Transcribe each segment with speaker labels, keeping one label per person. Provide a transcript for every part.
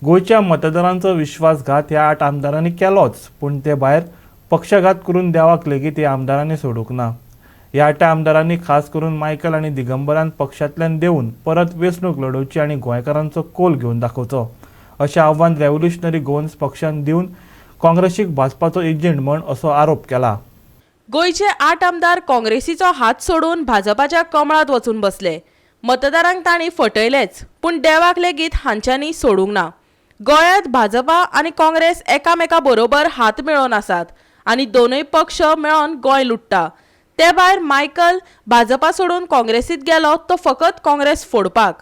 Speaker 1: गोंयच्या मतदारांचो विश्वासघात ह्या 8 आमदारांनी केलोच, पूण ते भायर पक्षघात करून देवाक लेगीत ह्या आमदारांनी सोडूंक ना. ह्या 8 आमदारांनी खास करून मायकल आनी दिगंबरान पक्षांतल्यान देवून परत वेंचणूक लडोवची आनी गोंयकारांचो कोल घेवन दाखोवचो अशें आव्हान रेव्होल्युशनरी गोवन्स पक्षान दिवन काँग्रेसीक भाजपाचो एजंट म्हण असो आरोप केला.
Speaker 2: गोंयचे 8 आमदार काँग्रेसीचो हात सोडून भाजपाच्या कमळात वचून बसले. मतदारांक तांणी फटयलेच, पूण देवाक लेगीत हांच्यांनी सोडूंक ना. गोंयांत भाजपा आनी काँग्रेस एकामेका बरोबर हात मेळोवन आसात आनी दोनूय पक्ष मेळोन गोंय लुट्टा. ते भायर मायकल भाजपा सोडून काँग्रेसीत गेलो तो फकत काँग्रेस फोडपाक.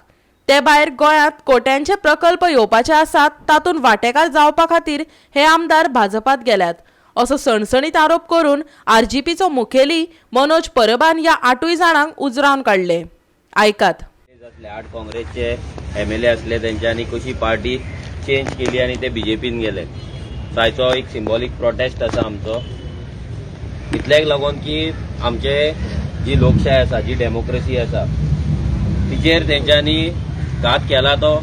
Speaker 2: ते भायर गोंयांत कोट्यांचे प्रकल्प येवपाचे आसात, तातूंत वांटेकार जावपा खातीर हे आमदार भाजपात गेल्यात असो सणसणीत आरोप करून आरजीपीचो मुखेली मनोज परबान ह्या 8 जाणांक उजरावन काडले. आयकात.
Speaker 3: 8 काँग्रेसचे एमएलए असले तेंच्यांनी कशी पार्टी चेंज केली आनी ते बीजेपीन गेले. सो आयचो एक सिंबॉलीक प्रोटेस्ट आसा आमचो, इतल्याक लागून की आमचे जी लोकशाय आसा, जी डेमोक्रेसी आसा, तिचेर तेंच्यांनी घात केला तो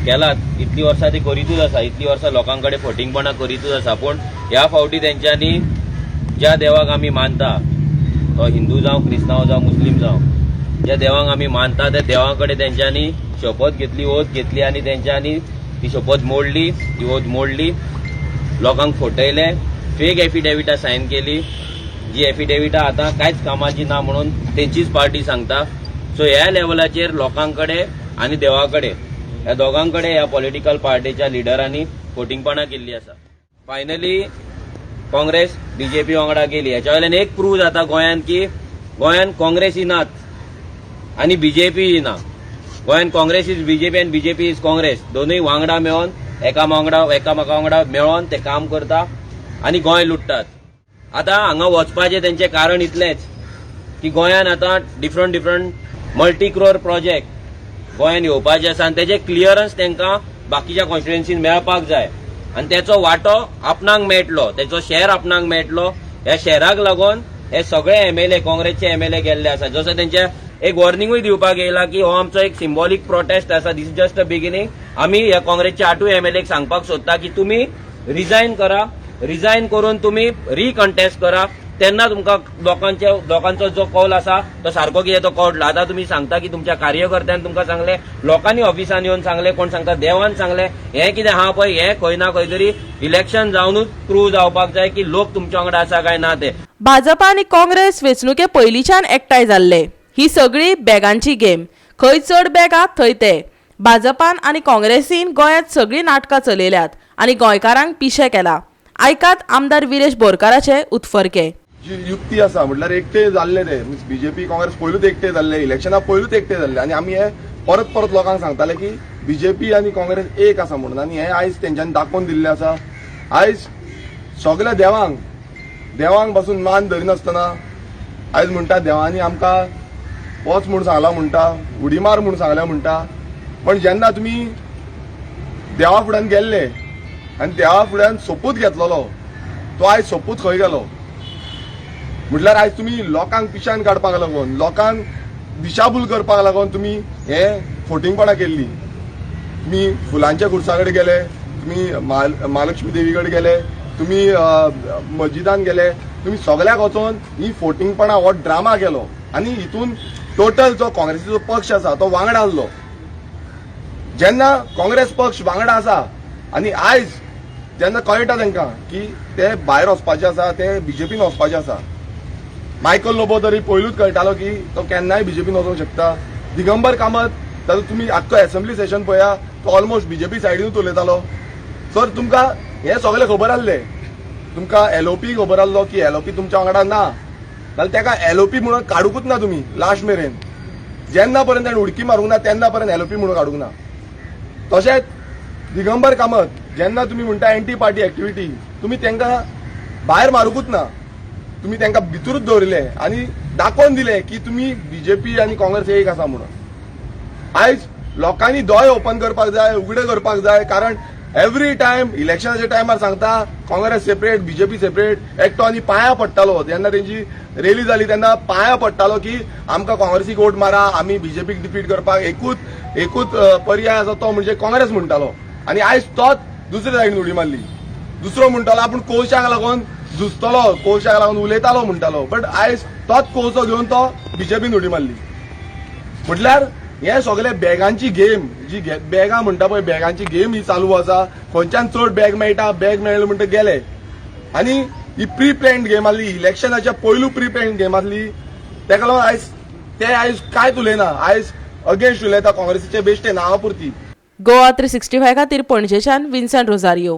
Speaker 3: केलात. इतली वर्सां ती करीतूच आसा, इतली वर्सां लोकां कडेन फटींगपणां करीतूच आसा. पूण ह्या फावटी तेंच्यांनी ज्या देवाक आमी मानता, तो हिंदू जावं, क्रिस्तांव जावं, मुस्लीम जावं, ज्या देवांक आमी मानता त्या देवा कडेन तेंच्यांनी शपथ घेतली, ओत घेतली आनी तेंच्यांनी ती शपथ मोडली, ती ओत मोडली, लोकांक फटयले, फेक एफिडेविटां सायन केली, जी एफिडेविटां आतां कांयच कामाची ना म्हणून तेंचीच पार्टी सांगता. सो ह्या लेवलाचेर लोकां कडेन आनी देवा कडेन, ह्या दोगां कडेन ह्या पॉलिटिकल पार्टीच्या लिडरांनी फटींगपणां केल्ली आसा. फायनली काँग्रेस बीजेपी वांगडा गेली. हेच्या वयल्यान एक प्रूव जाता गोंयांत की गोंयांत काँग्रेस ही नाच आनी बीजेपी ना. गोंयांत काँग्रेस is BJP आनी बीजेपी is Congress. दोनूय वांगडा मेळोन एकामेका वांगडा मेळोन ते काम करता आनी गोंय लुट्टात. आतां हांगा वचपाचें तेंचें कारण इतलेंच की गोंयांत आतां different different multi crore project गोंयांत येवपाचे आसा आनी तेजें क्लियरन्स तांकां बाकीच्या कॉन्स्टिट्युएन्सीन मेळपाक जाय आनी तेचो वांटो आपणाक मेळटलो, तेचो शेअर आपणाक मेळटलो. ह्या शेअराक लागून हे सगळे एमएलए, काँग्रेसचे एमएलए गेल्ले आसा. जसो तेंचे एक वॉर्निंगूय दिवपाक येयला की हो आमचो एक सिंबॉलीक प्रोटेस्ट आसा, this is just a beginning. आमी ह्या काँग्रेसच्या 8 एमएलए सांगपाक सोदता की तुमी रिजायन करा, रिजायन करून तुमी रिकंटेस्ट करा, तेन्ना तुमकां लोकांचो जो कौल आसा तो सारको कितें तो कळटलो. आतां तुमी सांगता की तुमच्या कार्यकर्त्यान तुमकां सांगलें, लोकांनी ऑफिसान येवन सांगलें, कोण सांगता देवान सांगलें, हें कितें आहा पळय, हें खंय ना खंय तरी इलेक्शन जावनूच प्रूव जावपाक जाय की लोक तुमच्या वांगडा आसा काय ना ते.
Speaker 2: भाजपा आनी काँग्रेस वेंचणुके पयलींच्यान एकठांय जाल्ले. ही सगळी बॅगांची गेम. खंय चड बॅगां थंय ते. भाजपान आनी काँग्रेसीन गोंयांत सगळीं नाटकां चलयल्यात आनी गोंयकारांक पिशें केला. आयकात आमदार विरेश बोरकाराचे उत्फर्के.
Speaker 4: जी युक्ती आसा म्हटल्यार एकटे जाल्ले ते मिन्स बीजेपी काँग्रेस पयलूच एकटे जाल्ले, इलेक्शना पयलूच एकटे जाल्ले आनी आमी हे परत परत लोकांक सांगताले की बीजेपी आनी काँग्रेस एक आसा म्हणून. आनी हे आयज तेंच्यांनी दाखोवन दिल्लें आसा. आयज सगल्या देवांक देवांक पासून मान धरिनासतना आयज म्हणटा देवांनी आमकां वच म्हूण सांगला म्हणटा, उडी मार म्हूण सांगल्या म्हणटा. पण जेन्ना तुमी देवा फुड्यान गेल्ले आनी देवा फुड्यान सोपूत घेतलेलो, तो आयज सोपूत खंय गेलो? म्हटल्यार आयज तुमी लोकांक पिशान काडपाक लागून, लोकांक दिशाभूल करपाक लागून तुमी हे फोटिंगपणां केल्ली. तुमी फुलांच्या खुर्सा कडेन गेले, तुमी महालक्ष्मी देवी कडेन गेले, तुमी मस्जिदान गेले, तुमी सगळ्याक वचोन ही फोटिंगपणां हो ड्रामा केलो आनी हितून टोटल जो काँग्रेसीचो पक्ष आसा तो वांगडा आसलो. जेन्ना काँग्रेस पक्ष वांगडा आसा आनी आयज जेन्ना कळटा तांकां की ते भायर वचपाचे आसा, ते बीजेपीन वचपाचे आसा. मायकल लोबो तरी पयलूच कळटालो की तो केन्नाय बीजेपीन वचोंक शकता. दिगंबर कामत ताजो तुमी आख्खो एसेंब्ली सेशन पळया, तो ऑलमोस्ट बीजेपी सायडीनूच उलयतालो. सर, तुमकां हें सगळें खबर आसलें, तुमकां एलओपी खबर आसलो की एलओपी तुमच्या वांगडा ना, जाल्यार ताका एलओपी म्हणून काडूंकूच ना तुमी लास्ट मेरेन. जेन्ना पर्यंत ताणें उडकी मारूंक ना तेन्ना पर्यंत एलओपी म्हणून काडूंक ना. तशेंच दिगंबर कामत, जेन्ना तुमी म्हणटा एंटी पार्टी एक्टिविटी, तुमी तांकां भायर मारूंकूच ना, तुमी तांकां भितरूच दवरिले आनी दाखोवन दिले की तुमी बीजेपी आनी काँग्रेस एक आसा म्हणून. आयज लोकांनी दोळे ओपन करपाक जाय, उगडे करपाक जाय, कारण एवरी टायम इलेक्शनाच्या टायमार सांगता काँग्रेस सेपरेट, बीजेपी सेपरेट. एकटो आनी पांया पडटालो जेन्ना तेंची रेली जाली तेन्ना पांया पडटालो की आमकां काँग्रेसीक वोट मारा, आमी बीजेपीक डिफीट करपाक एकूच एकूच पर्याय आसा, तो म्हणजे काँग्रेस म्हणटालो. आनी आयज तोच दुसरे सायडीन उडी मारली. दुसरो म्हणटालो आपूण कोळशाक लागून झुजतलो, कोळशाक लागून उलयतालो म्हणटालो, बट आयज तोच कोळसो घेवन तो बीजेपीन उडी मारली. म्हटल्यार हे सगळे बॅगांची गेम जी बॅगां म्हणटा पळय, बॅगांची गेम ही चालू आसा. खंयच्यान चड बॅग मेळटा, बॅग मेळ्ळे म्हणटा गेले. आनी ही प्री प्लॅन्ड गेम आसली, इलेक्शनाच्या पयलू प्री प्लॅन्ड गेम आसली. तेका लागून आयज ते आयज कांयच उलयना, आयज अगेन्स्ट उलयता काँग्रेसीचे बेश्टे नांवा पुरती.
Speaker 2: गोवा 365 खातीर पणजेच्यान विन्सन रोजारियो.